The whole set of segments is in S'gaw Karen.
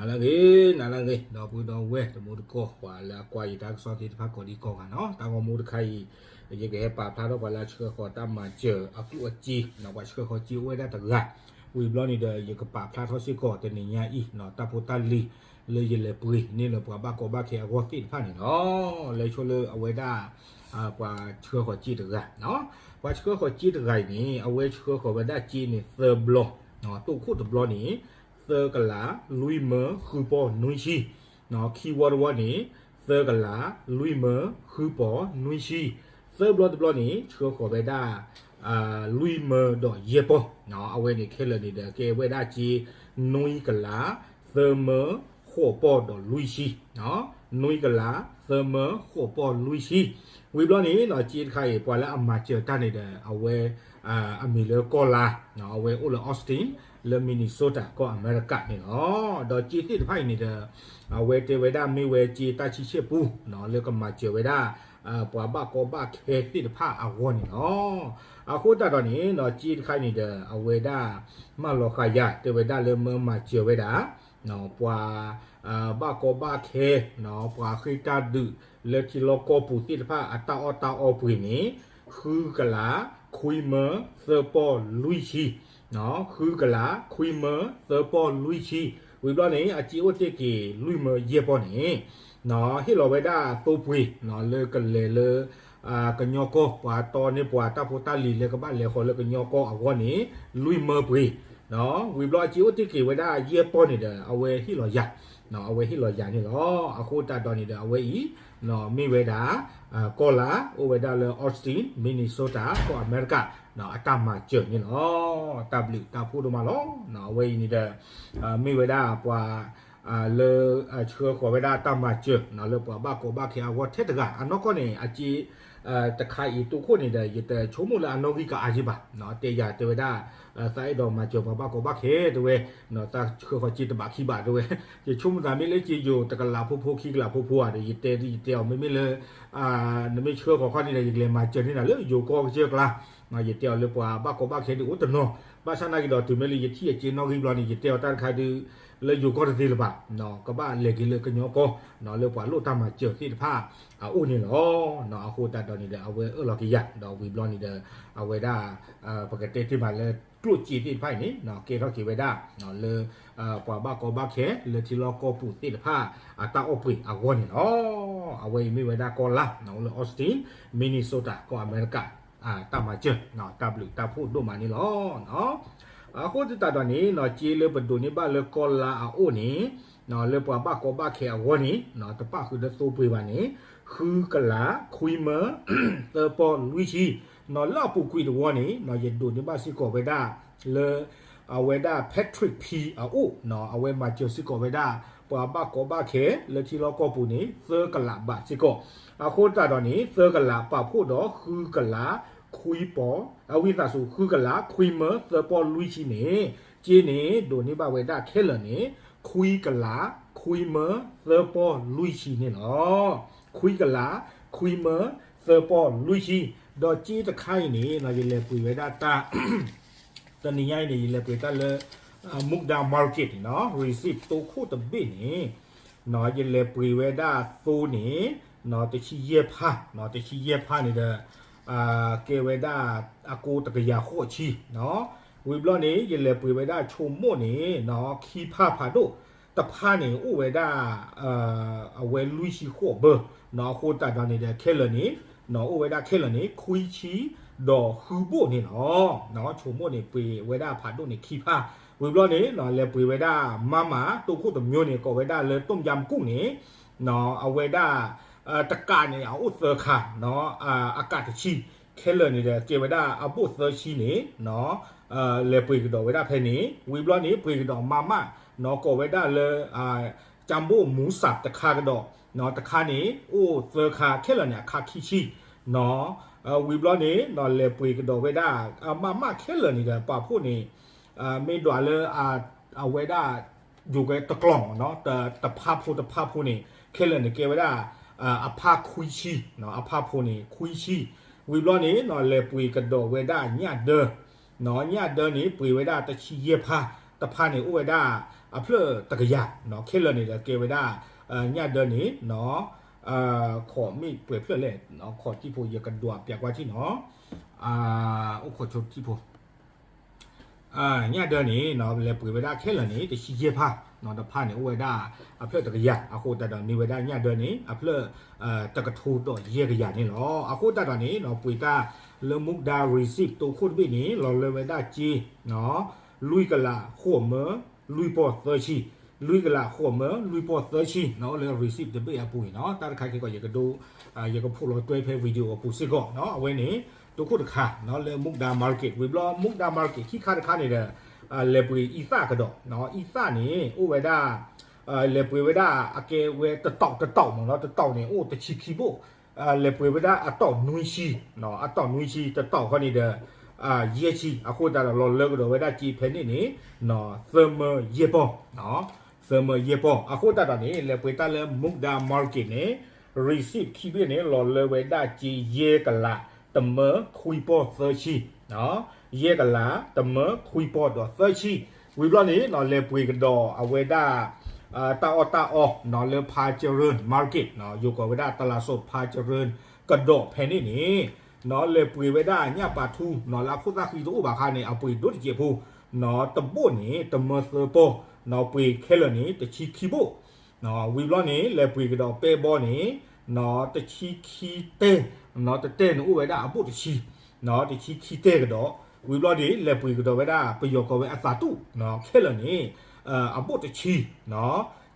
နၤလၢအဂ့ၤ, နၤလၢအဂ့ၤ ဒီပုၢ်ဒီဝဲၢ်တံၤသကိး ပှၤလၢအကွၢ်ယတၢ်ကစီၣ်သ့ၣ်တဖၣ်ကိးဒံကိးဂၤနီၤ. တၢ်ဂီၤမူတခါအံၤ ယကဟဲပာ်ဖျါထီၣ်ပှၤလၢအဆှၢဃီၤတၢ်မၤစၢၤအကျိၣ်အစ့နီၤ, ပှၤဆှၢဃီၤစ့အိၣ်ဝဲဒၣ်တဂၤ, ဝံၤဘျီန့ၣ်ဒီး ယကပာ်ဖျါထီၣ်စ့ၢ်ကီးတနံၤညါအံၤနီၤ တၢ်ဖိတၢ်လံၤလၢယလဲၤပှ့ၤန့ၢ်လၢပှၤဘၣ်ကီဘၣ်ခဲအဂီၢ်သ့ၣ်တဖၣ်န့ၣ်လီၤ. လဲဆိလၢအဝဲဒၣ် ပှၤဆှၢဃီၤစ့တဂၤ, ပှၤဆှၢဃီၤစ့တဂၤအံၤန့ၣ် အဝဲဆှၢဃီၤဝဲဒၣ်စ့န့ၣ်သၢဘျီ, တိခိၣ်တဘျီန့ၣ် သၢကလး လွံၢ်မၢ ဃုပီၢ် နွံဆံ, ခံဝီတဝီန့ၣ် သၢကလး လွံၢ်မၢ ဃုပီၢ် နွံဆံ, သၢဘျီတဘျီန့ၣ် ဆှၢဃီၤဝဲဒၣ် လွံၢ်မၢဒီးယဲၢ်ပီၢ်, အဝဲန့ၣ်ခဲလၢာ်န့ၣ်ဒီး ကဲဝဲဒၣ်စ့ နွံကလး သၢမၢ ဃိးပီၢ်ဒီးလွံၢ်ဆံ, နွံကလး သၢမၢ ဃိးပီၢ် လွံၢ်ဆံ, ဝံၤဘျီန့ၣ်နီၤ စ့တခါအံၤ ပှၤလၢအမၤစၢၤတၢ်န့ၣ်ဒီး အဝဲ အမံၤလၢကီၢ်လါ, အဝဲအိၣ်လၢ Austin လၢ Minnesota ကီၢ်အမဲရကၤန့ၣ်လီၤ. ဒီးစ့သ့ၣ်တဖၣ်အံၤန့ၣ်ဒီး အဝဲတဲဝဲဒၣ်မ့ၢ်ဝဲစ့တၢ်ဆံဆဲၣ်ပူ လၢကမၤစၢၤဝဲဒၣ် ပှၤဘၣ်ကီဘၣ်ခဲသ့ၣ်တဖၣ်အဂီၢ်န့ၣ်လီၤ. အဃိသတးဒီးန့ၣ် စ့တခါန့ၣ်ဒီး အဝဲဒၣ် မၢလီၤဃာ်ယၤ တဲဝဲဒၣ်လၢမၢမၤစၢၤဝဲဒၣ် ပှၤ ဘၣ်ကီဘၣ်ခဲ ပှၤဃ့ၢ်တၢ်ဒုးလၢထံလီၢ်ကီၢ်ပူၤသ့ၣ်တဖၣ် အတၢ်အီၣ်တၢ်အီပှ့ၤန့ၣ် ဃုကလး ခွံမၢ သၢပီၢ် လွံၢ်ဆံ, ဃုကလး ခွံမၢ သၢပီၢ် လွံၢ်ဆံ, ဝံၤဘျီန့ၣ် အစ့အိၣ်တ့ၢ်က့ၤ လွံၢ်မၢ ယဲၢ်ပီၢ်န့ၣ် ဟ့ၣ်လီၤဝဲဒၣ်သိပှ့ၤ လၢကလဲၤလၢ ကညီကီၢ် ပှၤတီန့ၢ်ပှၤတၢ်ဖိတၢ်လံၤလၢကဘၣ်လဲၤဃီၤလၢ ကညီကီၢ်အဂီၢ်န့ၣ် လွံၢ်မၢပှ့ၤ, ဝံၤဘျီအစ့အိၣ်တ့ၢ်က့ၤဝဲဒၣ်ယဲၢ်ပီၢ်န့ၣ်ဒီး အဝဲဟ့ၣ်လီၤယၤ, အဝဲဟ့ၣ်လီၤယၤန့ၣ်လီၤ. အဃိသတးဒီးန့ၣ်ဒီး အဝဲအံၤ မ့ၢ်ဝဲဒၣ် ကီၢ်လါ အိၣ်ဝဲဒၣ်လၢ Austin Minnesota ကီၢ်အမဲရကၤ အတၢ်မၤစၢၤန့ၣ်လီၤ. တၢ်ဘျုးတၢ်ဖှိၣ်ဒိၣ်မးလီၤ. အဝဲအံၤန့ၣ်ဒီး မ့ၢ်ဝဲဒၣ်ပှၤ လၢ ဆှၢဃီၤဝဲဒၣ်တၢ်မၤစၢၤ လၢပှၤဘၣ်ကီဘၣ်ခဲအဂီၢ်ထဲတဂၤ အနီၢ်ကီၢ်န့ၣ် အစ့ တခါအံၤတိခိၣ်န့ၣ်ဒီး ယတဆိကမိၣ်လၢအနီၣ်ဂံၢ်ကအါယံၤဘၣ်, တဲယၤတဲဝဲဒၣ် သးအဲၣ်ဒိးမၤစၢၤပှၤဘၣ်ကီဘၣ်ခဲတဲဝဲ, သးဆှၢဃီၤစ့တဘးခံဘးတဲဝဲ, ယဆိကမိၣ်သးမ့ၢ်လၢစ့ယိၤတကလးဖိဖိခံကလးဖိဖိဧါဒီး ယတဲယတဲအီၤ မ့မ့ၢ်လၢ နမ့ၢ်ဆှၢဃီၤခီန့ၣ်ဒီး ယကလဲၤမၤစၢၤန့ၢ်နၤလၢယိၤကီၢ်ကစၢၢ်ကျါ, ယတဲအီၤလၢပှၤဘၣ်ကီဘၣ်ခဲဒုးအိၣ်တနီၤ, ဘၣ်ဆၣ်နာ်က့ဒီးတုၤမ့ၢ်လၢယထံၣ်အစ့နီၣ်ဂံၢ်ဘျီန့ၣ် ယတဲအီၤတၢ်တခါဒုး လၢယိၤကီၢ်တသ့လၢၤဘၣ်, ကဘၣ်လဲၤက့ၤလၢကညီကီၢ် လၢပှၤလိၣ်တၢ်မၤစၢၤသ့ၣ်တဖၣ်အအိၣ်န့ၣ်လီၤ. အဃိသတးဒီးန့ၣ်ဒီး အဝဲအၢၣ်လီၤက့ၤယၤ ဒီးဝံၤဘျီန့ၣ်ဒီး အဝဲဒၣ် ပကတဲတ့ၢ်မးလၢကျိၣ်စ့သ့ၣ်တဖၣ်အံၤန့ၣ် ကဲထီၣ်က့ၤဝဲဒၣ် လၢ ပှၤဘၣ်ကီဘၣ်ခဲလၢထံလီၢ်ကီၢ်ပူၤသ့ၣ်တဖၣ် အတၢ်အီၣ်ပှ့ၤအဂီၢ်န့ၣ်လီၤ. အဝဲအံၤမ့ၢ်ဝဲဒၣ်ကီၢ်လါ အိၣ်လၢ Austin Minnesota ကီၢ်အမဲရကၤ တၢ်မၤစၢၤ တၢ်ဘျုးတၢ်ဖှိၣ်ဒိၣ်မးန့ၣ်လီၤ. အဃိသတးဒီးန့ၣ် စ့လၢပဒိးန့ၢ်ဘၣ်လၢကီၢ်လါအအိၣ်န့ၣ် လၢပှၤဘၣ်ကီဘၣ်ခဲအဂီၢ်န့ၣ် တပၣ်ဃုာ်လၢသိပှ့ၤဘၣ်န့ၣ် ဃုကလး ခွံမၢ သၢပီၢ် လွံၢ်ဆံ, လၢအပူၤကွံာ်တဝီန့ၣ် ယဒိးန့ၢ်ဘၣ်စ့ၢ်ကီးဝဲဒၣ် လၢ အဝဲဒၣ် Patrick P အအိၣ် အဝဲမၤစၢၤစ့ၢ်ကီးဝဲဒၣ် ပှၤဘၣ်ကီဘၣ်ခဲလၢထံလီၢ်ကီၢ်ပူၤန့ၣ် သၢကလးဘးစ့ၢ်ကီး, အဃိသတးဒီးန့ၣ် သၢကလးပာ်ဖှိၣ်ဒီး ဃုကလး ခွံပီၢ် အဝံသးစူၤ ဃုကလး ခွံမၢ သၢပီၢ် လွံၢ်ဆံန့ၣ် စ့န့ၣ် ဒိးန့ၢ်ဘၣ်ဝဲဒၣ်ခဲလၢာ်န့ၣ် ခွံကလး ခွံမၢ သၢပီၢ် လွံၢ်ဆံန့ၣ်လီၤ. ခွံကလး ခွံမၢ သၢပီၢ် လွံၢ်ဆံ, ဒီးစ့တခါအံၤန့ၣ် ယလဲၤပှ့ၤဝဲဒၣ်တၢ် တနံၤညါအံၤန့ၣ် ယလဲၤပှ့ၤတၢ်လၢ Mukda Market န့ၣ် Receipt သိခိၣ်တဘ့ၣ်န့ၣ် ယလဲၤပှ့ၤဝဲဒၣ်သိန့ၣ် တဆံယဲၢ်ဖါ, တဆံယဲၢ်ဖါန့ၣ်ဒီး ကဲဝဲဒၣ်အကိတကယၤဃိးဆံ, ဝံၤဘျီန့ၣ် ယလဲၤပှ့ၤဝဲဒၣ်ဆိမိၣ်န့ၣ် ခံဖါဖးဒိၣ်, တဖါန့ၣ်အိၣ်ဝဲဒၣ် အဝဲလွံၢ်ဆံဃိးဘၢ, အဃိသတးဒီးန့ၣ်ဒီး ခဲလၢာ်န့ၣ် အိၣ်ဝဲဒၣ်ခဲလၢာ်န့ၣ် ခွံဆံဒီးဃုဘိၣ်န့ၣ်လီၤ. ဆိမိၣ်န့ၣ် ပှ့ၤဝဲဒၣ်ဖးဒိၣ်န့ၣ်ခံဖါ, ဝံၤဘျီန့ၣ် လဲၤပှ့ၤဝဲဒၣ်မၤမၤ သိခိၣ်တမျိုးန့ၣ် ကိးဝဲဒၣ်လၢ ต้มยำกุ้ง န့ၣ် အဝဲဒၣ် တကးန့ၣ် အအိၣ်သၢခါ, အကးတဆံ, ခဲလၢာ်န့ၣ်ဒီး ကဲဝဲဒၣ်အဘိၣ်သၢဆံန့ၣ် လဲၤပှ့ၤကဒီးဝဲဒၣ်ဖဲန့ၣ်, ဝံၤဘျီန့ၣ် ပှ့ၤကဒီးမၤမၤ ကိးဝဲဒၣ်လၢ ကၠၢဘိၣ်မူစး တခါကဒီး, တခါန့ၣ် အိၣ်သၢခါ ခဲလၢာ်န့ၣ် အခါခံဆံ, ဝံၤဘျီန့ၣ် လဲၤပှ့ၤကဒီးဝဲဒၣ် မၤမၤခဲလၢာ်န့ၣ်ဒီး ပာ်ဖှိၣ်န့ၣ် မ့ၢ်ဒွးလၢ အဝဲဒၣ် ယိၤကဲတကျီၢ်မ့ၢ်နီၤ, တဖါဖိတဖါဖိန့ၣ် ခဲလၢာ်န့ၣ် ကဲဝဲဒၣ် အဖါခွံဆံ, အဖါဖိန့ၣ် ခွံဆံ, ဝံၤဘျီန့ၣ် လဲၤပှ့ၤကဒီးဝဲဒၣ်ညၣ်ဒၢ, ညၣ်ဒၢန့ၣ် ပှ့ၤဝဲဒၣ်တဆံယဲၢ်ဖါ, တဖါန့ၣ် အိၣ်ဝဲဒၣ် အဖျၢၣ်တကယၤ ခဲလၢာ်န့ၣ်ဒီးကဲဝဲဒၣ် ညၣ်ဒၢန့ၣ် ခိးမ့ၢ်ပှဲၤဖျၢၣ်လဲၣ် ခိးတံၢ်ဖိ ယကဒွးပျးကွၢ်ထံၣ်နီၤ အိၣ်ခိးဆိတံၢ်ဖိ ညၣ်ဒၢန့ၣ် လဲၤပှ့ၤဝဲဒၣ်ခဲလၢာ်န့ၣ် တဆံယဲၢ်ဖၣ် တဖၣ်န့ၣ် အိၣ်ဝဲဒၣ်အဖျၢၣ်တကယၤ အဃိသတးဒီးန့ၢ်ဝဲဒၣ်ညၣ်ဒၢန့ၣ် အဖျၢၣ်တကထိဒီးယဲၢ်ကယၤန့ၣ်လီၤ. အဃိသတးဒီးန့ၣ် ပှ့ၤတၢ်လၢ မူဒါ receipt တိခိၣ်တဘ့ၣ်န့ၣ် လီၤလၢဝဲဒၣ်စ့ လွံၢ်ကလး ဃိးမၢ လွံၢ်ပီၢ်သၢဆံ လွံၢ်ကလး ဃိးမၢ လွံၢ်ပီၢ်သၢဆံ အိၣ်လၢ receipt တဘ့ၣ်အပူၤန့ၣ်နီၤ တၢ်တခါခဲကီး ယကဒိ ယကဖိးလီၤတွဲဖဲ video အပူၤစ့ၢ်ကီး အဝဲန့ၣ် တိခိၣ်တခါ လၢ မူဒါ market ဝံၤဘျီ မူဒါ market ခံခါတခါန့ၣ်ဒီး လဲၤပှ့ၤအံသၣ်ကဒီး အံသၣ်န့ၣ် အိၣ်ဝဲဒၣ် လဲၤပှ့ၤဝဲဒၣ် အကဲဝဲတတီးတတီးမ့ၢ်နီၤ တတီးန့ၣ် အိၣ်တဆံခံဘိၣ် လဲၤပှ့ၤဝဲဒၣ်အတီးနွံဆံ အတီးနွံဆံ တတီးခီန့ၣ်ဒီး ယဲၢ်ဆံ အဃိသတးဒီး လီၤလၢကဒီးဝဲဒၣ်စ့ဖဲန့ၣ်န့ၣ် သၢမၢယဲၢ်ပီၢ် သၢမၢယဲၢ်ပီၢ် အဃိသတးဒီးန့ၣ် လဲၤပှ့ၤတၢ်လၢ မူဒါ market န့ၣ် receipt ခံဘ့ၣ်န့ၣ် လီၤလၢဝဲဒၣ်စ့ယဲၢ်ကလး တမၢခွံပီၢ်သၢဆံ ယဲၢ်ကလး တမၢခွံပီၢ်ဒီးသၢဆံ ဝံၤဘျီန့ၣ် လဲၤပှ့ၤကဒီးအဝဲဒၣ် တၢ်အီၣ်တၢ်အီ လၢ ဖါကရၢၢ် market ယိၤကိးဝဲဒၣ် တလးစိး ဖါကရၢၢ် ကဒီးဖဲန့ၣ်န့ၣ် လဲၤပှ့ၤဝဲဒၣ်ညၣ်ပာ်ထူ လၢအခိၣ်သၣ်ဃံတအိၣ်ဘၣ်ခါန့ၣ် အပှ့ၤဒိၣ်တစဲးဖိ တဘိၣ်န့ၣ် တမၢသၢပီၢ် ပှ့ၤခဲလၢာ်န့ၣ် တဆံခံဘိၣ် ဝံၤဘျီန့ၣ် လဲၤပှ့ၤကဒီးပဲဘီန့ၣ် တဆံခံတဲၢ် တတဲၢ်န့ၣ်အိၣ်ဝဲဒၣ်အဘိၣ်တဆံ တဆံခံတဲၢ်ကဒီး ဝံၤဘျီန့ၣ် လဲၤပှ့ၤကဒီးဝဲဒၣ် ပယီၤကိးဝဲအသးတူၣ် ခဲလၢာ်န့ၣ် အဘိၣ်တဆံ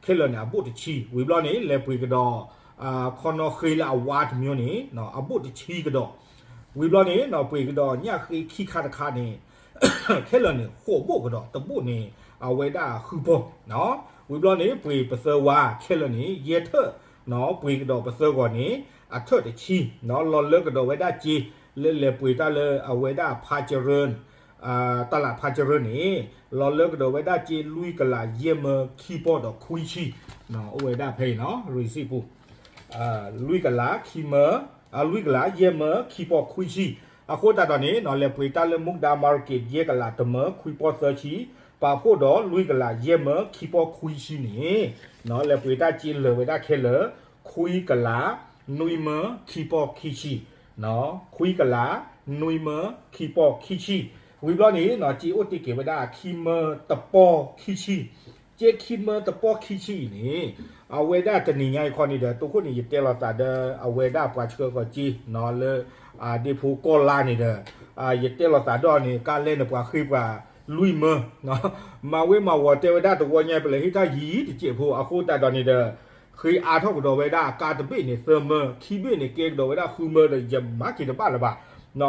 ခဲလၢာ်န့ၣ် အဘိၣ်တဆံ ဝံၤဘျီန့ၣ် လဲၤပှ့ၤကဒီး ခီနီၣ်ဃ့လၢအဝါတမံၤန့ၣ် အဘိၣ်တဆံကဒီး ဝံၤဘျီန့ၣ် ပှ့ၤကဒီးညၣ်ဃ့ခံခါတခါန့ၣ် ခဲလၢာ်န့ၣ် ဃိးဘိၣ်ကဒီး တဘိၣ်န့ၣ် အဝဲဒၣ်ဃုပီၢ် ဝံၤဘျီန့ၣ် ပှ့ၤပသၢဝါ ခဲလၢာ်န့ၣ် ယဲၢ်ထၢၣ် ပှ့ၤကဒီးပသၢဂီၤန့ၣ် အထၢၣ်တဆံ လီၤလၢကဒီးဝဲဒၣ်စ့ လၢလဲၤပှ့ၤတၢ်လၢအဝဲဒၣ်ဖါကရၢၢ် တၢ်လၢဖါကရၢၢ်န့ၣ် လီၤလၢကဒီးဝဲဒၣ်စ့လွံၢ်ကလးယဲၢ်မၢခံပီၢ်ဒီးခွံဆံ အိၣ်ဝဲဒၣ်ဖဲအံၤနီၤ receipt ပူၤ လွံၢ်ကလးခံမၢ လွံၢ်ကလးယဲၢ်မၢခံပီၢ်ခွံဆံ အဃိသတးဒီးန့ၣ် လဲၤပှ့ၤတၢ်လၢ မူဒါ market ယဲၢ်ကလးတမၢခွံပီၢ်သၢဆံ ပာ်ဖှိၣ်ဒီးလွံၢ်ကလးယဲၢ်မၢခံပီၢ်ခွံဆံန့ၣ် လဲၤပှ့ၤတၢ်စ့လၢာ်ဝဲဒၣ်ခဲလၢာ် ခွံကလး နွံမၢခံပီၢ်ခံဆံ ခွံကလး နွံမၢခံပီၢ်ခံဆံ ဝံၤဘျီန့ၣ် စ့အိၣ်တ့ၢ်က့ၤဝဲဒၣ်ခံမၢတပီၢ်ခံဆံ စ့ခံမၢတပီၢ်ခံဆံအံၤန့ၣ် အဝဲဒၣ်တနံၤညါအံၤခီန့ၣ်ဒီး တိခိၣ်န့ၣ် ယတဲလိာ်သးဒီး အဝဲဒၣ်ပှၤဆှၢဃီၤစ့ လၢ ဒ့ဖိကီၢ်လါန့ၣ်ဒီး ယတဲလိာ်သးဒီးန့ၣ် ကါလဲၣ်န့ၣ် ပှၤဃ့ပှၤလွံၢ်မၢ မၤဝဲမၤဝီၤတဲဝဲဒၣ်တဝီညါ ပလဲၤဟ့ၣ်တၢ်ယံၤတစဲးဖိ အဃိသတးဒီးန့ၣ်ဒီး ဃ့အါထီၣ်ကဒီးဝဲဒၣ်ကါတဘ့ၣ်န့ၣ် သၢမၢ ခံဘ့ၣ်န့ၣ် ကဲကဒီးဝဲဒၣ်ဃုမၢဒီး ယမၤက့ၤတဘၣ်လၢၤဘၣ်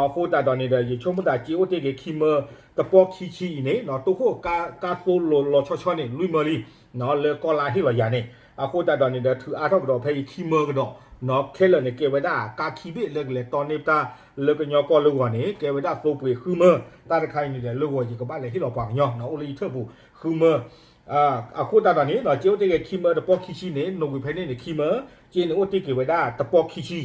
အဃိသတးဒီးန့ၣ်ဒီး ယဆိကမိၣ်သးစ့အိၣ်တ့ၢ်က့ၤခံမၢ တပီၢ်ခံဆံအံၤန့ၣ် တိခိၣ်ကါသိလီၤလီၤဆီဆီန့ၣ် လွံၢ်မၢလံ လၢကီၢ်လါဟ့ၣ်လီၤယၤန့ၣ် အဃိသတးဒီးန့ၣ်ဒီး ထုးအါထီၣ်ကဒီးဖဲအံၤခံမၢကဒီး ခဲလၢာ်န့ၣ် ကဲဝဲဒၣ်ကါခံဘ့ၣ်လၢကလဲၤတီန့ၢ်ပတၢ်လၢကညီကီၢ်လၢဂီၤန့ၣ် ကဲဝဲဒၣ်သိပှ့ၤဃုမၢ တၢ်တခါအံၤန့ၣ်ဒီး လၢဂီၤယကဘၣ်လဲၤဟ့ၣ်လီၤပှၤကညီ အိၣ်လၢယထၢၣ်ပူၤ ဃုမၢ အဃိသတးဒီးန့ၣ် စ့အိၣ်တ့ၢ်က့ၤခံမၢတပီၢ်ခံဆံန့ၣ် နိၣ်ကွံာ်ဖဲန့ၣ်န့ၣ် ခံမၢ စ့န့ၣ်အိၣ်တ့ၢ်က့ၤဝဲဒၣ်တပီၢ်ခံဆံ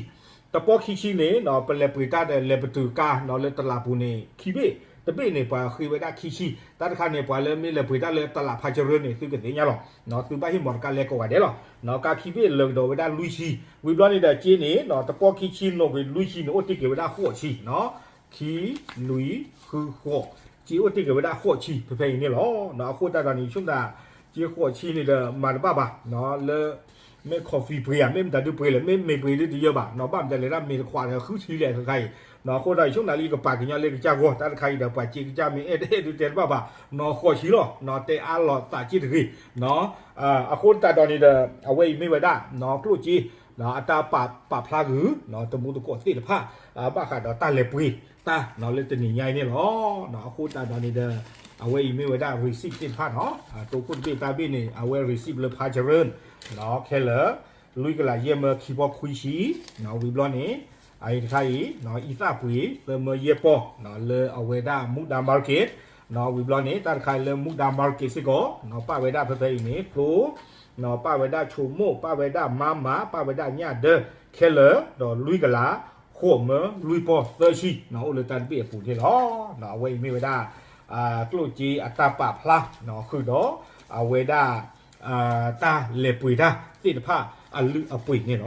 တပီၢ်ခံဆံန့ၣ် ပလဲၤပှ့ၤတၢ်ဒီး လဲၤပတုာ်ကါလၢတလးပူၤန့ၣ် ခံဘ့ၣ် တဘ့ၣ်န့ၣ် ပှၤဃ့ဝဲဒၣ်ခံဆံ တၢ်တခါန့ၣ် ပှၤလၢမ့ၢ်လဲၤပှ့ၤတၢ်လၢတလးဖါကရၢၢ်န့ၣ် သုကသ့ၣ်ညါလီၤ သုဘၣ်ဟ့ၣ်မီတကါလဲကိးဂၤဒဲးလီၤ ကါခံဘ့ၣ်လၢာ်ကဒီးဝဲဒၣ်လွံၢ်ဆံ ဝံၤဘျီန့ၣ်ဒီးစ့န့ၣ် တပီၢ်ခံဆံနိၣ်ကွံာ်လွံၢ်ဆံန့ၣ် အိၣ်တ့ၢ်က့ၤဝဲဒၣ်ဃိးဆံ ခံ နွံ ဃု ဃိး စ့အိၣ်တ့ၢ်က့ၤဝဲဒၣ်ဃိးဆံ ဖဲဖဲအံၤန့ၣ်လီၤ အဃိသတးဒီးန့ၣ် ဆိကမိၣ်သး စ့ဃိးဆံန့ၣ်ဒီး မၤတဘၣ်ဘၣ် လၢ မ့ၢ် coffee ပှ့ၤဧါ မ့ၢ်မတၤဒုပှ့ၤလဲၣ် မ့ၢ်မ့ၤပှ့ၤဒုတယၢဘၣ် ဘၣ်မတၤလဲၤဒၣ်မ့ၤတခွးဒီးဃုဆံလဲၣ်ခဲခါအံၤ အဃိသတး ဆိကမိၣ်သးလၢယကပာ်ကညီလၢကစၢ်ဂီၢ် တၢ်တခါအံၤဒီး ပှၤစ့ကစၢ်မ့ၢ်အဲၣ်တအဲၣ်ဒုတဲတဘၣ်ဘၣ် ဃိးဆံလီၤ တဲအါလီၤသးစ့တဂ့ၤ အဃိသတးဒီးန့ၣ်ဒီး အဝဲအံၤမ့ၢ်ဝဲဒၣ် ကျိၣ်စ့ အတၢ်ပာ်ဖျါဂုာ် တမူတကိးသ့ၣ်တဖၣ် ဘၣ်ဃးဒီးတၢ်လဲၤပှ့ၤတၢ် လၢတနံၤညါအံၤန့ၣ်လီၤ အဃိသတးဒီးန့ၣ်ဒီး အဝဲအံၤမ့ၢ်ဝဲဒၣ် receipt သ့ၣ်တဖၣ်နီၤ တိခိၣ်တဘ့ၣ်တၢ်ဘ့ၣ်န့ၣ် အဝဲ receipt လၢဖါကရၢၢ် ခဲလၢာ် လွံၢ်ကလးယဲၢ်မၢခံပီၢ်ခွံဆံ ဝံၤဘျီန့ၣ် အအံၤတခါအံၤ အံသၣ်ပှ့ၤ သၢမၢယဲၢ်ပီၢ် လၢအဝဲဒၣ်မူဒါ market ဝံၤဘျီန့ၣ် တၢ်တခါအံၤလၢမူဒါ market စ့ၢ်ကီး ပာ်ဝဲဒၣ်ဖဲဖဲအံၤန့ၣ် သိ ပာ်ဝဲဒၣ်ဆိမိၣ် ပာ်ဝဲဒၣ်မါမၤ ပာ်ဝဲဒၣ်ညၣ်ဒၢ ခဲလၢာ် ဒီးလွံၢ်ကလး ဃိးမၢလွံၢ်ပီၢ်သၢဆံ အိၣ်လၢတၢ်တဘ့ၣ်အပူၤန့ၣ်လီၤ အဝဲအံၤမ့ၢ်ဝဲဒၣ် ကျိၣ်စ့အတၢ်ပာ်ဖျါ ဃုာ်ဒီး အဝဲဒၣ် တၢ်လဲၤပှ့ၤတၢ်သ့ၣ်တဖၣ်အလုၢ်အပှ့ၤန့ၣ်လီ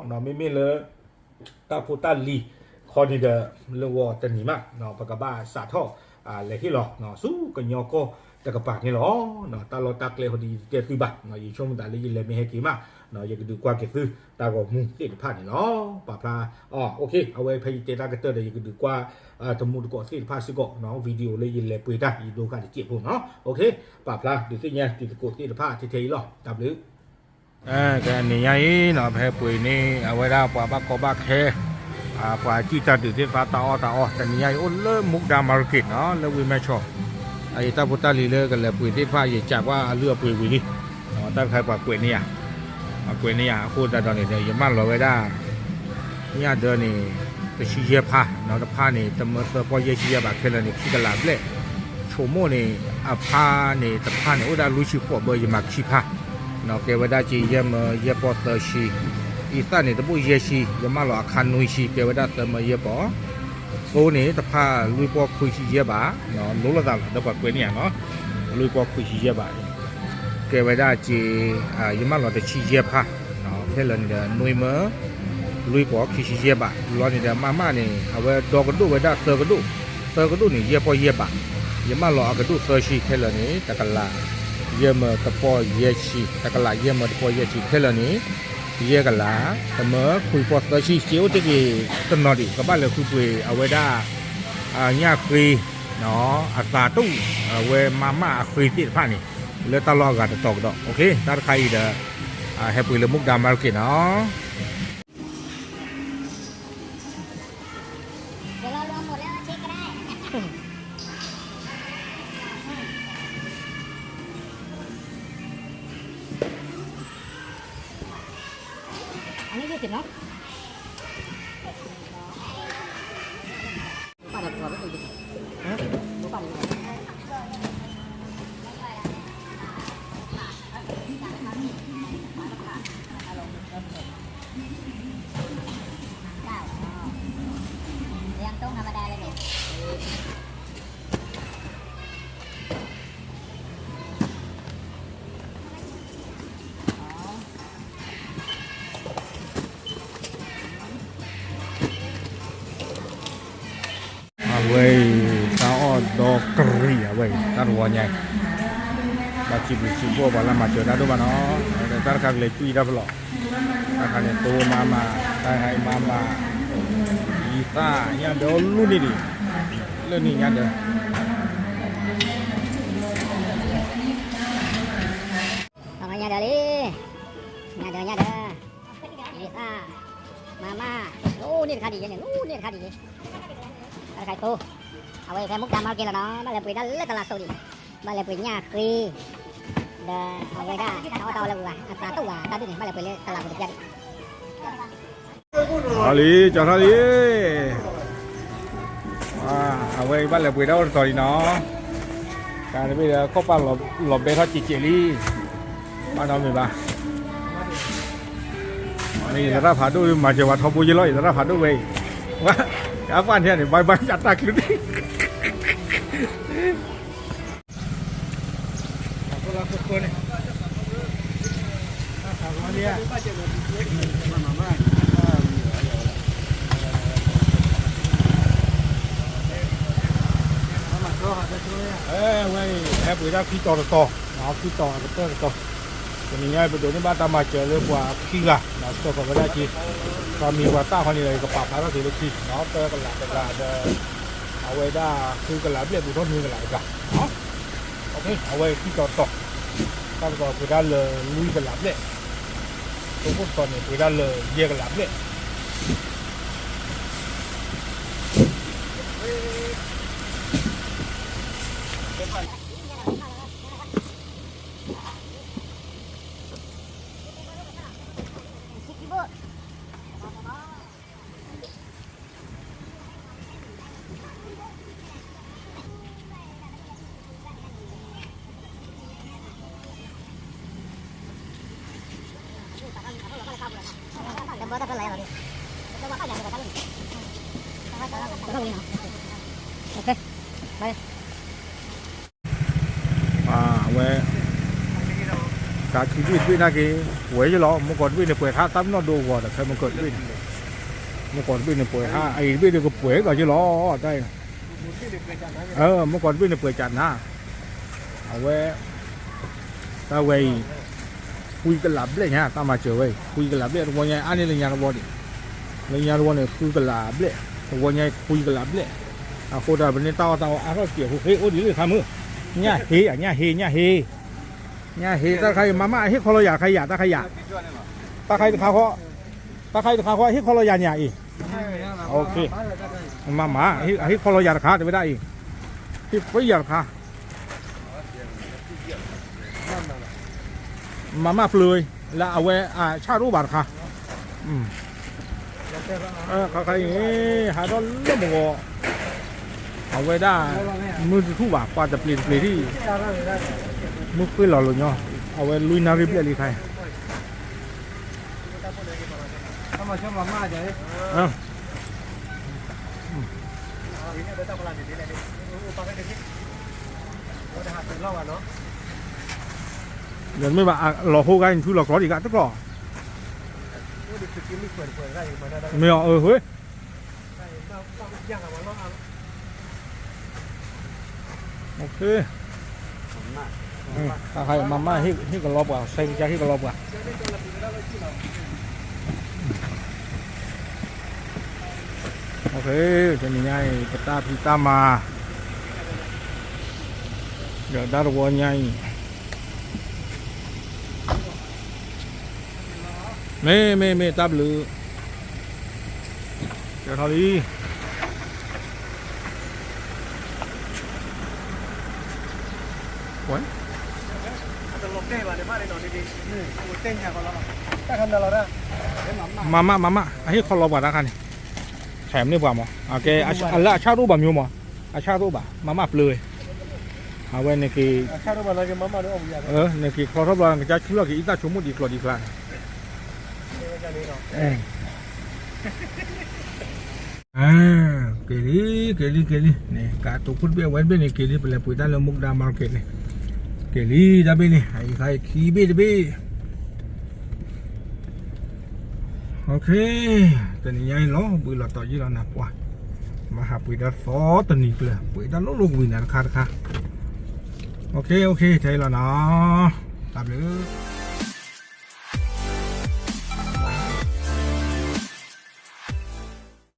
ၤ. မ့မ့ၢ်လၢ တၢ်ဖိတၢ်လံၤခီန့ၣ်ဒီး လၢဂီၤတနံၤမး ပကဘၣ်စးထီၣ် လဲၤဟ့ၣ်လီၤ ဆူကညီကီၢ်တကပၤန့ၣ်လီၤ. တၢ်လီၢ်တၢ်ကျဲဃီဒီး ယတတဲသုဘၣ်, ယဆိကမိၣ်သးလၢယလဲၤမ့ၢ်ဟဲက့ၤမး ယကဒုးကွၢ်က့ၤသု တၢ်ဂီၤမူသ့ၣ်တဖၣ်န့ၣ်လီၤ. ပာ်ဖျါ အဝဲဖဲယတဲတၢ်ကတၢၢ်ဒီး ယကဒုးကွၢ် တမူတကိးသ့ၣ်တဖၣ်စ့ၢ်ကီး video လၢယလဲၤပှ့ၤတၢ် ယဒိဃာ်တစဲးဖိနီၤ. ပာ်ဖျါဒုးသ့ၣ်ညါတံၤသကိးသ့ၣ်တဖၣ်ထဲထဲအံၤလီၤ. တၢ်ဘျုး ကနံၤညါအံၤနီၤ ဖဲပှ့ၤန့ၣ် အဝဲဒၣ်ပှၤဘၣ်ကီဘၣ်ခဲ ပှၤစံၣ်တၢ်ဒုးသ့ၣ်တဖၣ်တၢ်အီၣ်တၢ်အီ တနံၤညါအံၤအိၣ်လၢ မူဒါ market နီၤ လၢဝ့ၢ်မဲဆီး အအံၤတၢ်ဖိတၢ်လံၤလၢကလဲၤပှ့ၤသ့ၣ်တဖၣ် ယစံးကွၢ်အလုၢ်အပှ့ၤဝံၤလံ တၢ်တခါပှၤကွဲးန့ၢ်ယၤ ပှၤကွဲးန့ၢ်ယၤ အဃိသတးဒီးန့ၣ်ဒီး ယမၢလီၤဝဲဒၣ် ညၣ်ဒၢန့ၣ် တဆံယဲၢ်ဖါ နီၤ တဖါန့ၣ် တမၢသၢပီၢ်ယဲၢ်ဆံယဲၢ်ဘး ခဲလၢာ်န့ၣ် ခံကလးဘျဲၣ် ဆိမိၣ်န့ၣ် အဖါန့ၣ် တဖါန့ၣ် အိၣ်ဒၣ်လွံၢ်ဆံဃိးဘၢ ယမၤခံဖါ နီၤ ကဲဝဲဒၣ်က့ယဲၢ်မၢယဲၢ်ပီၢ်သၢဆံ အံသၣ်န့ၣ် တဘိၣ်ယဲၢ်ဆံ ယမၢလီၤအခါနွံဆံ ကဲဝဲဒၣ်သၢမၢယဲၢ်ပီၢ် သိန့ၣ် တဖါလွံၢ်ပီၢ်ခွံဆံယဲၢ်ဘး လိၤလိာ်သးလီၤ ဒီးပှၤကွဲးန့ၢ်ယၤနီၤ လွံၢ်ပီၢ်ခွံဆံယဲၢ်ဘး ကဲဝဲဒၣ်က့ ယမၢလီၤတဆံယဲၢ်ဖါ ခဲလၢာ်န့ၣ်ဒီး နွံမၢ လွံၢ်ပီၢ်ခံဆံယဲၢ်ဘး လီၤန့ၣ်ဒီး မးမးန့ၣ် အဝဲဒီကဒိၣ်ဝဲဒၣ်သၢကဒိၣ် သၢကဒိၣ်န့ၣ် ယဲၢ်ပီၢ်ယဲၢ်ဘး ယမၢလီၤအကဒိၣ်သၢဆံ ခဲလၢာ်န့ၣ် တကလး ယဲၢ်မၢတပီၢ်ယဲၢ်ဆံ တကလးယဲၢ်မၢတပီၢ်ယဲၢ်ဆံ ခဲလၢာ်န့ၣ် ယဲၢ်ကလး တမၢခွံပီၢ်သၢဆံ က့အိၣ်တ့ၢ်က့ၤတနီၤဒံး ကဘၣ်လဲၤဃုပှ့ၤအဝဲဒၣ် ညၣ်ဃ့ အသးတူၣ် အဝဲမးမးအဃ့သ့ၣ်တဖၣ်န့ၣ် လၢတၢ်လီၢ်အဂၤတတီၤကဒီး တၢ်တခါအံၤဒီး ဟဲပှ့ၤလၢ မူဒါ market နီၤ အဝဲအံၤ တၢ်အီၣ်ဒီကရံၣ်အဝဲအံၤ တၢ်တဝီညါအံၤ ဘၣ်စံးဘျုးစံးဖှိၣ်ပှၤလၢမၤစၢၤတၢ်ဒိၣ်မးနီၤ တၢ်တခါကလဲၤကွံာ်တၢ်ဖျိး တၢ်ခါန့ၣ်သိမးမး တၢ်ဟဲမးမး ယသၣ်ညၣ်ဒၢလူၢ်န့ၣ်ဒံး လၢန့ၣ်ညၣ်ဒၢ ညၣ်ဒၢလံ ညၣ်ဒၢ ညၣ်ဒၢ ယသၣ် မးမး လူၢ်န့ၣ်တခါဒံးယဲန့ၣ် လူၢ်န့ၣ်တခါဒံးယဲ တၢ်တခါသိ အဝဲအံၤဖဲ မူဒါ market လီၤနီၤ ဘၣ်လဲၤပှ့ၤဒၣ်လၢတလးစိၤဒံး ဘၣ်လဲၤပှ့ၤညၣ်ဃ့ ဒီးအဝဲဒၣ် တၢ်အီၣ်တၢ်အီလၢပူၤဘၣ် အသးတူၣ်ဘၣ် တၢ်ဒုးန့ၣ် ဘၣ်လဲၤပှ့ၤလၢတလးပူၤတပျၢ်ဒံး လံ ကၠီထီၣ်လံ အဝဲအံၤဘၣ်လဲၤပှ့ၤဒၣ်အိၣ်တတီၤလံနီၤ တၢ်တဘ့ၣ်ဒီးခီၣ်ပၢ်လီၤဘဲထီၣ်စဲးစဲးလံ ဘၣ်နီတမံၤဘၣ် ယသရၣ်ဖးဒိၣ်မၤစၢၤဝဲထီဘိယ့လီၤ ယသရၣ်ဖးဒိၣ်ဝဲအံၤ ဝဲ အပၢ်န့ၣ်န့ၣ် ဘၣ်ဘၣ်အတၢ်ချုးန့ၣ် ဝဲအံၤ ဟဲပှ့ၤဒၣ်ခံတီၤတတီၤ, ခံတီၤအကတၢၢ်တတီၤ, တနံၤညါအံၤ ပဒိးန့ၢ်ဘၣ်တၢ်မၤစၢၤလၢပှၤခံဂၤ, ဆှၢဃီၤဝဲဒၣ်က့ၤ, ပှၤမံၤပှၤသၣ်ဃီန့ၣ်ဒီး ယကပာ်ဖျါထီၣ်က့ၤလၢခံ, သၢကလးတဂၤဒီး အဝဲဒၣ်ဃုကလးဘျဲၣ် ဘူးထီၣ်နွံကလးတဂၤ, အဝဲခံတီၤတတီၤ, တၢ်တတီၤပှ့ၤဒၣ်လၢလွံၢ်ကလးဘျဲၣ်, သိဖိတတီၤန့ၣ်ပှ့ၤဒၣ်လၢယဲၢ်ကလးဘျဲၣ်. တၢ်ထံဘ့ၣ်တဘ့ၣ်နာ်က့ၤ ပှဲၤယလီၤ, မုၢ်ကီၢ်တဘ့ၣ်န့ၣ် ပှဲၤခါ တၢ်ပနီၣ်ဒိအဂီၢ်ဒီး ခဲမုၢ်ကီၢ်တဘ့ၣ်န့ၣ်, မုၢ်ကီၢ်တဘ့ၣ်န့ၣ်ပှဲၤခါ အအံၤတဘ့ၣ်ဒီးကပှဲၤလီၤယလီၤ, တၢ်အံၤ, မုၢ်ကီၢ်တဘ့ၣ်န့ၣ်ပှဲၤကနၤ, အဝဲ တၢ်ဝဲအံၤ ခွံကလးဘျဲၣ်ညါ တၢ်မၤစၢၤဝဲအံၤ ခွံကလးဘျဲၣ် တဝီညါအါန့ၢ်လၢညါတဝီဒံး, လၢညါတဝီန့ၣ် ဃုကလးဘျဲၣ်, တဝီညါခွံကလးဘျဲၣ်, အဃိဒီးပန့ၢ်တၢ်အီၣ်တၢ်အီအါထီၣ်စဲး ဟူးဃ့အိၣ်ဒံးလၢခါမုၢ်, ညၣ်ဟ့ အညၣ်ဟ့ ညၣ်ဟ့, ညၣ်ဟ့ တၢ်တခါအံၤ မၤမၢ် အဟ့ၣ်ခီလီၤယၤတခါယၤ တၢ်ခါယၤ, တၢ်ခါအံၤတခါဃီ, တၢ်ခါအံၤတခါဃီ အဟ့ၣ်ခီလီၤယၤန့ၣ်အံၤ, မၤမၢ် အဟ့ၣ်ခီလီၤယၤတခါ တဝဲဒၣ်အံၤ, ဟ့ၣ်ခီယၤတခါ မၤမၢ်ပျၢၤ လၢအဝဲအဆၣ်တအိၣ်ဘၣ်တခါ, ခါခါအံၤ ဟးထီၣ်လၢမဂီၤ, အဝဲဒၣ် မုၢ်တထူၣ်ဘၣ် ပှၤတပျ့ၤတပျ့ၤဒံး, မုၢ်ဃ့ၢ်လီၤလိာ်ညီ, အဝဲလွံၢ်နၣ်ရံၣ်ဘျဲၣ်လံခါအံၤ ဒီးမ့ၢ်ဘၣ် လီၤဟိဂၤအံၤ နထူလီၤကျီဒံးဂၤတကျီ, မ့ၢ်အီၤ အၢ ဝဲ, မၤမၢ်ဟ့ၣ်ကလီပှၤ ဆဲးကစၢ်ဟ့ၣ်ကလီပှၤ တနံၤညါအံၤ ပတၢ်ဖံးတၢ်မၤ ဒီးတၢ်တဝီညါအံၤ မ့ၢ်မ့ၢ်မ့ၢ် တၢ်ဘျုး ကထီၣ်လံ ဝဲ မၤမၢ် မၤမၢ် အဟ့ၣ်ခီလီၤပှၤတၢ်ခါန့ၣ် ဆဲးမ့ၢ်ပှၤမး အကဲ လၢအဆၣ်တအိၣ်ဘၣ်မ့ၢ်မး အဆၣ်တအိၣ်ဘၣ် မၤမၢ်ပျၢၤဝဲ အဝဲန့ၣ်က့ၤ နက့ၤချီထီၣ်ဘျီ နကစၢ်ဆူၣ်ထီၣ်က့ၤ အံသၣ်ဆိကမိၣ်ဒံးကျိၤဒံးကျါန့ၣ် က့ၤလံ က့ၤလံ က့ၤလံ န့ၣ် ကးတိာ်ခိၣ်တဘ့ၣ် အဝဲတဘ့ၣ်န့ၣ် က့ၤလံ ပလဲၤပှ့ၤတၢ်လၢ မူကဒါ market န့ၣ် က့ၤလံ တၢ်ဘ့ၣ်န့ၣ် အအံၤခါအံၤခံဘ့ၣ်တဘ့ၣ် တနံၤညါအံၤလီၤဘှံးလီၤတီၤယံာ်လီၤနၤပှၤ မၤဟးပှ့ၤတၢ်သီတနံၤကျၢၤ ပှ့ၤတၢ်လိၣ်လိၣ်ကဝံၤနၤတခါတခါ ထဲအံၤလီၤနီၤ တၢ်ဘျုး